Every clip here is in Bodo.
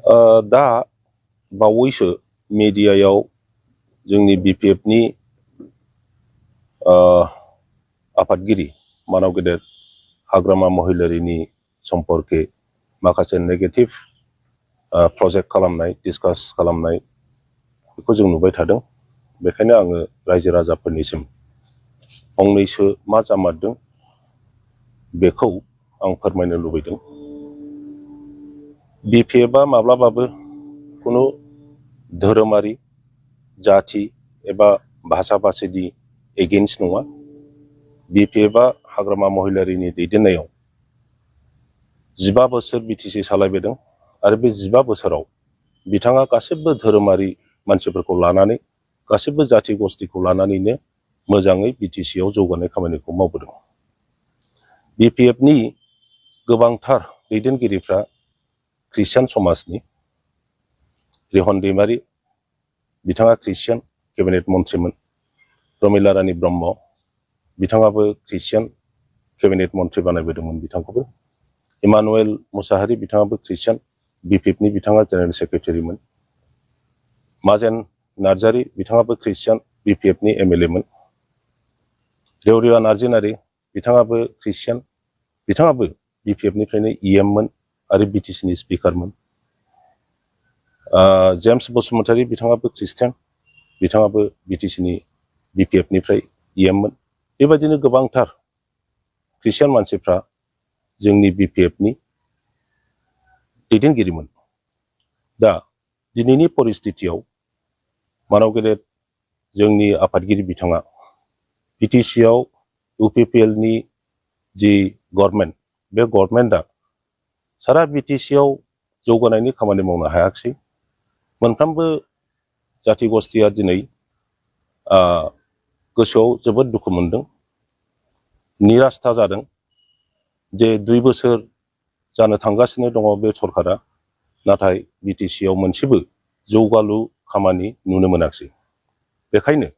दा बावैसो मिडियायाव जोंनि BPFनि आफादगिरि मानाव गेदेर हाग्रामा महिलारिनि सम्पर्के माखासे नेगेटिभ प्रजेक्ट खालामनाय डिसकास खालामनाय बेखौ जों नुबाय थादों। बेखायनो आङो रायजो राजाफोरनिसिम फंनैसो मा जामारदों बेखौ आं फोरमायनो लुबैदों। BPFआ माब्लाबाबो खुनु धोरोमारि जाथि एबा भाषा भाषिनि एगेन्स्ट नङा। BPFआ हाग्रामा महिलारिनि दैदेननायाव 15 बोसोर BTC सालायबोदों आरो बे 15 बोसोराव बिथाङा गासिबो धोरोमारि मानसिफोरखौ लानानै गासिबो जाथि गस्थिखौ लानानैनो मोजाङै BTCआव जौगानाय खामानिखौ मावबोदों। BPFनि गोबांथार दैदेनगिरिफ्रा ख्रिस्टियान समाजनि। रिहन दैमारि बिथाङा ख्रिस्टियान केबिनेट मन्थ्रिमोन। प्रमिला रानी ब्रह्म बिथाङाबो ख्रिस्टियान केबिनेट मन्थ्रि बानायबोदोंमोन बिथांखौबो। इमानुएल मुसाहारि बिथाङाबो ख्रिस्टियान BPFनि बिथाङा जेनेरेल सेक्रेटारिमोन। माजेन नार्जारी बिथाङाबो ख्रिस्टियान BPFनि MLA मोन। रेवरिया नार्जिनारी बिथाङाबो ख्रिस्टियान बिथाङाबो BPFनिफ्रायनो EM मोन आरो BTCनि स्पिकारमोन। जेम्स बसुमतारी बिथाङाबो ख्रिस्टियान बिथाङाबो BTCनि BPFनिफ्राय EM मोन। बेबायदिनो गोबांथार ख्रिस्टियान मानसिफ्रा जोंनि BPFनि दैदेनगिरिमोन। दा दिनैनि परिस्थितियाव मानाव गेदेर जोंनि आफादगिरि बिथाङा BTCआव UPPLनि जि गभर्नमेन्ट बे गभर्नमेन्टआ सारा BTCआव जौगानायनि खामानि मावनो हायाखिसै। मोनफ्रोमबो जाथि गस्थिया दिनै गोसोआव जोबोद दुखु मोनदों, निरास्था जादों जे 2 बोसोर जानो थांगासिनो दङ बे सरकारा, नाथाय BTCआव मोनसेबो जौगालु खामानि नुनो मोनाखिसै। बेखायनो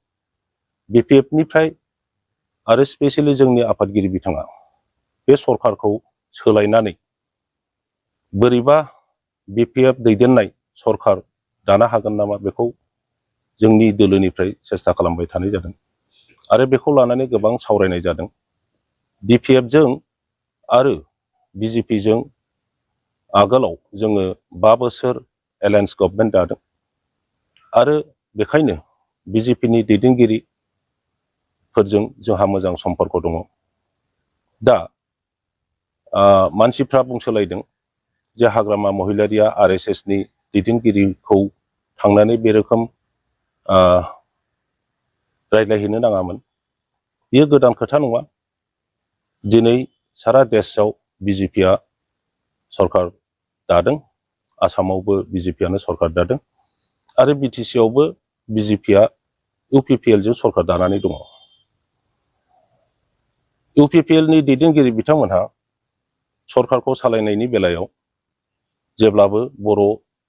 BPFनिफ्राय आरो स्पेसियेलि जोंनि आफादगिरि बिथाङा बे सरकारखौ सोलायनानै बोरैबा BPF दैदेननाय सरकार दानो हागोन नामा बेखौ जोंनि दोलोनिफ्राय सेस्था खालामबाय थानाय जादों आरो बेखौ लानानै गोबां सावरायनाय जादों। BPFजों आरो BJPजों आगोलाव जोङो 5 बोसोर एलायन्स गभर्नमेन्ट दादों आरो बेखायनो BJPनि दैदेनगिरिफोरजों जोंहा मोजां सम्पर्क दङ। दा मानसिफ्रा बुंसोलायदों जे हाग्रामा महिलारिया RSSनि दैदेनगिरिखौ थांनानै बे रोखोम रायज्लायहैनो नाङामोन। बेयो गोदान खोथा नङा। दिनै सारा देशआव BJPआ सरकार दादों, आसामावबो BJPआनो सरकार दादों आरो BTCआवबो BJPआ UPPLजों सरकार दानानै दङ। UPPLनि दैदेनगिरि बिथांमोनहा सरकारखौ सालायनायनि बेलायाव जेब्लाबो बर'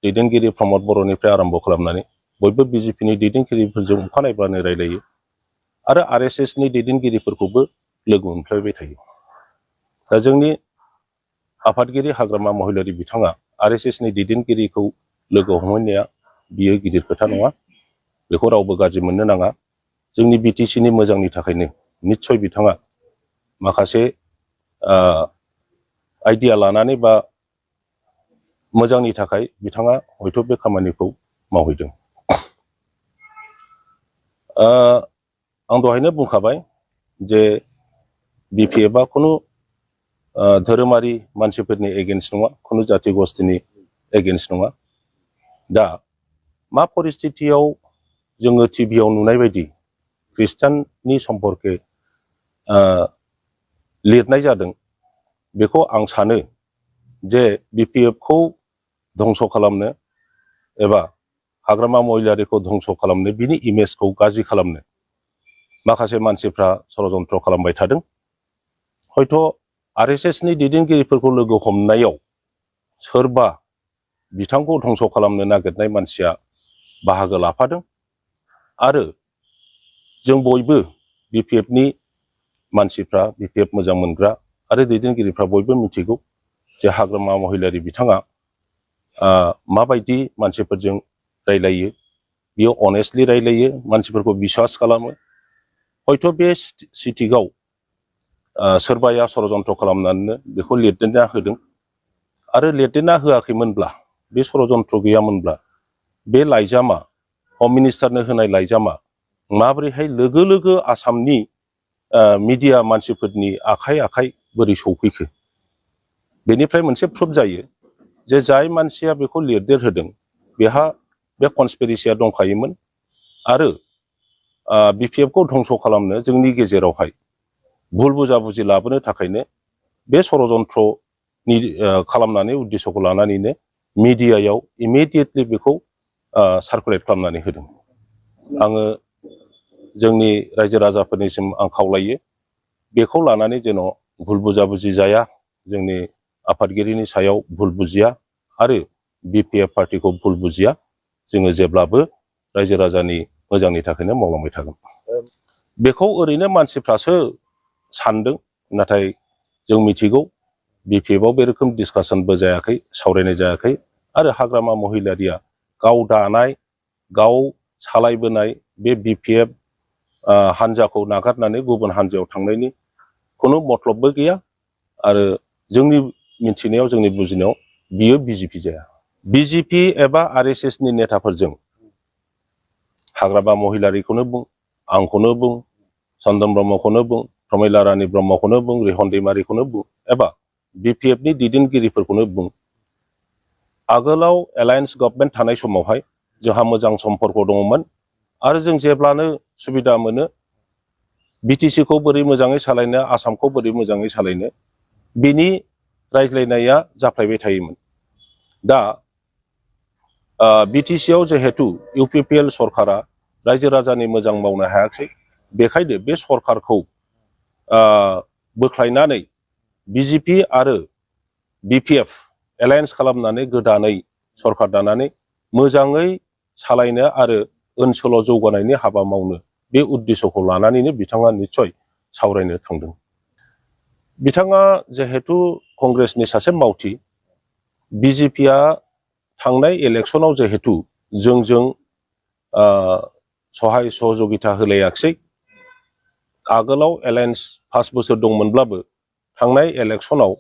दैदेनगिरि प्रमद बर'निफ्राय आरम्भ खालामनानै बयबो BJPनि दैदेनगिरिफोरजों अखानायब्लानो रायलायो आरो RSSनि दैदेनगिरिफोरखौबो लोगो मोनफ्लायबाय थायो। दा जोंनि आफादगिरि हाग्रामा महिलारि बिथाङा RSSनि दैदेनगिरिखौ लोगो हमहैनाया बियो गिदिर खोथा नङा। बेखौ रावबो गाज्रि मोननो नाङा। जोंनि BTCनि मोजांनि थाखायनो निस्सय बिथाङा माखासे आइडिया लानानै बा मोजांनि थाखाय बिथाङा हयथ' बे खामानिखौ मावहैदों। आं दहायनो बुंखाबाय जे BPFआ खुनु धोरोमारि मानसिफोरनि एगेन्स्ट नङा, खुनु जाथि गस्थिनि एगेन्स्ट नङा। दा मा परिस्थितियाव जोङो टिभियाव नुनाय बायदि ख्रिस्टाननि सम्पर्के लिरनाय जादों बेखौ आं सानो जे BPFखौ धंस' खालामनो एबा हाग्रामा महिलारिखौ धंस' खालामनो, बिनि इमेजखौ गाज्रि खालामनो माखासे मानसिफ्रा षड़यन्त्र खालामबाय थादों। हयथ' RSSनि दैदेनगिरिफोरखौ लोगो हमनायाव सोरबा बिथांखौ धंस' खालामनो नागिरनाय मानसिया बाहागो लाफादों आरो जों बयबो BPFनि मानसिफ्रा, BPF मोजां मोनग्रा आरो दैदेनगिरिफ्रा बयबो मिथिगौ जे हाग्रामा महिलारि बिथाङा माबायदि मानसिफोरजों रायलायो बियो अनेस्टलि रायलायो मानसिफोरखौ बिश्वास खालामो हयथ' बे सिटिआव सोरबाया षड़यन्त्र खालामनानै बेखौ लिरदेरना होदों आरो लिरदेरना होआखैमोनब्ला बे षड़यन्त्र गैयामोनब्ला बे लाइजामा हम मिनिस्टारनो होनाय लाइजामा माबोरैहाय लोगो लोगो आसामनि मिडिया मानसिफोरनि आखाइ आखाइ बोरै सौफैखो बेनिफ्राय मोनसे प्रुफ जायो जे जाय मानसिया बेखौ लिरदेरहोदों बेहा बे कनस्पिरेसिया दंखायोमोन आरो बिपिएफखौ धंस खालामनो जोंनि गेजेरावहाय भुल बुजाबुजि लाबोनो थाखायनो बे षड़यन्त्रनि खालामनानै उद्देश्यखौ लानानैनो मिडियायाव इमिडियेटलि बेखौ सार्कुलेट खालामनानै होदों आङो जोंनि रायजो राजाफोरनिसिम आं खावलायो बेखौ लानानै जेन' भुल बुजाबुजि जाया जोंनि आफादगिरिनि सायाव भुल बुजिया आरो बिपिएफ पार्टिखौ भुल बुजिया जोङो जेब्लाबो रायजो राजानि मोजांनि थाखायनो मावलांबाय थागोन बेखौ ओरैनो मानसिफ्रासो सानदों नाथाय जों मिथिगौ बिपिएफआव बे रोखोम डिसकासनबो जायाखै सावरायनाय जायाखै आरो हाग्रामा महिलारिया गाव दानाय गाव सालायबोनाय बे बिपिएफ हान्जाखौ नागारनानै गुबुन हान्जायाव थांनायनि खुनु मतलबबो गैया आरो जोंनि मिथिनायाव जोंनि बुजिनायाव बियो बिजेपि जाया बिजेपि एबा आरएसएसनि नेताफोरजों हाग्रामा महिलारिखौनो बुं आंखौनो बुं चन्दन ब्रह्मखौनो बुं प्रमिला रानी ब्रह्मखौनो बुं रिहन दैमारिखौनो बुं एबा बिपिएफनि दैदेनगिरिफोरखौनो बुं आगोलाव एलायन्स गभर्नमेन्ट थानाय समावहाय जोंहा मोजां सम्पर्क दङमोन आरो जों जेब्लानो सुबिदा मोनो बिटिसिखौ बोरै मोजाङै सालायनो आसामखौ बोरै मोजाङै सालायनो बिनि रायज्लायनाया जाफ्लायबाय थायोमोन दा बिटिसिआव जिहेतु इउपिपिएल सरकारा रायजो राजानि मोजां मावनो हायाखै बेखायनो बे सरकारखौ बोख्लायनानै बिजेपि आरो बिपिएफ एलायन्स खालामनानै गोदानै सरकार दानानै मोजाङै सालायनो आरो ओनसोलाव जौगानायनि हाबा मावनो बे उद्देश्यखौ लानानैनो बिथाङा निस्सय सावरायनो थांदों बिथाङा जिहेतु कंग्रेसनि सासे मावथि बिजेपिआ थांनाय इलेक्सनाव जिहेतु जोंजों सहाय सहযোगिता होलायाखिसै आगोलाव एलायन्स 5 बोसोर दंमोनब्लाबो थांनाय इलेक्सनाव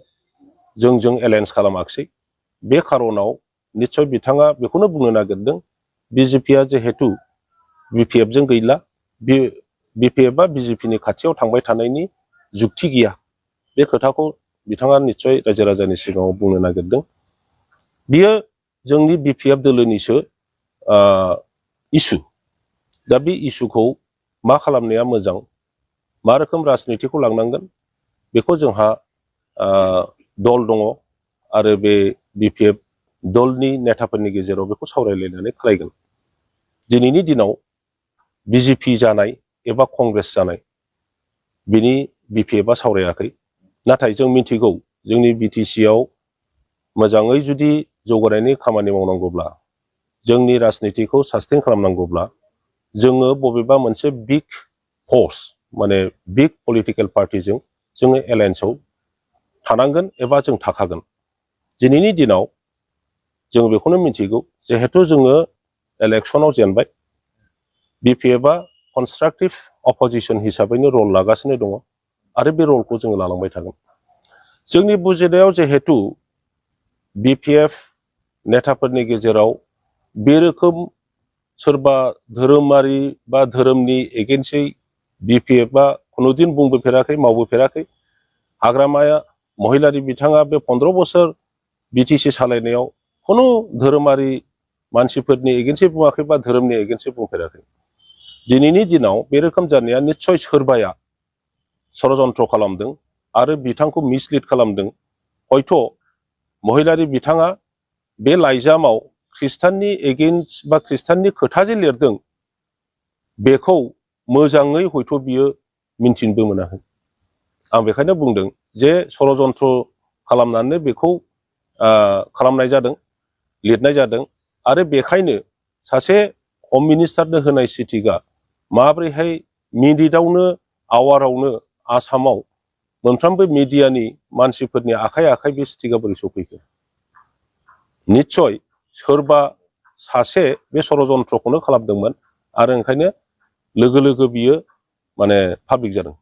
जोंजों एलायन्स खालामाखिसै बे खारनाव निस्सय बिथाङा बेखौनो बुंनो नागिरदों बिजेपिआ जिहेतु बिपिएफजों गैला बिपिएफआ बिजेपिनि खाथियाव थांबाय थानायनि जुक्ति गैया बे खोथाखौ बिथाङा निस्सय रायजो राजानि सिगाङाव बुंनो नागिरदों बियो जोंनि बिपिएफ दोलोनिसो इसु दा बे इसुखौ मा खालामनाया मोजां मा रोखोम राजनितिखौ लांनांगोन बेखौ जोंहा दल दङ आरो बे बिपिएफ दलनि नेताफोरनि गेजेराव बेखौ सावरायलायनानै खालायगोन दिनैनि दिनाव बिजेपि जानाय एबा कंग्रेस जानाय बिनि बिपिएफआ सावरायाखै नाथाय जों मिथिगौ जोंनि बिटिसिआव मोजाङै जुदि जौगानायनि खामानि मावनांगौब्ला जोंनि राजनितिखौ सास्टेन खालामनांगौब्ला जोङो बबेबा मोनसे बिग फर्स माने बिग पलिटिकेल पार्टिजों जोङो एलायन्सआव थानांगोन एबा जों थाखागोन दिनैनि दिनाव जों बेखौनो मिथिगौ जिहेतु जोङो इलेक्सनाव जेनबाय बिपिएफआ कनस्ट्राक्टिभ अपोजिशन हिसाबैनो रल लागासिनो दङ आरो बे रलखौ जोङो लालांबाय थागोन जोंनि बुजिनायाव जिहेतु बिपिएफ नेताफोरनि गेजेराव बे रोखोम सोरबा धोरोमारि बा धोरोमनि एगेन्स्टै बिपिएफआ खुनुदिन बुंबोफेराखै मावबोफेराखै हाग्रामाया महिलारि बिथाङा बे 15 बोसोर बिटिसि सालायनायाव खुनु धोरोमारि मानसिफोरनि एगेन्स्टै बुङाखै बा धोरोमनि एगेन्स्टै बुंफेराखै दिनैनि दिनाव बे रोखोम जानाया निस्सय सोरबाया षड़यन्त्र खालामदों आरो बिथांखौ मिसलिड खालामदों हयथ' महिलारि बिथाङा बे लाइजामाव ख्रिस्टाननि एगेन्स्ट बा ख्रिस्टाननि खोथा जे लिरदों बेखौ मोजाङै हयथ' बियो मिन्थिनोबो मोनाखै आं बेखायनो बुंदों जे षड़यन्त्र खालामनानै बेखौ खालामनाय जादों लिरनाय जादों आरो बेखायनो सासे हम मिनिस्टारनो होनाय सिटिकआ माब्रैहाय मिनिटआवनो आवारावनो आसामाव मोनफ्रोमबो मिडियानि मानसिफोरनि आखाइ आखाइ बे सिटिकआ बोरै सफैखो निस्सय सोरबा सासे बे षड़यन्त्रखौनो खालामदोंमोन आरो ओंखायनो लोगो लोगो बियो माने पाब्लिक जादों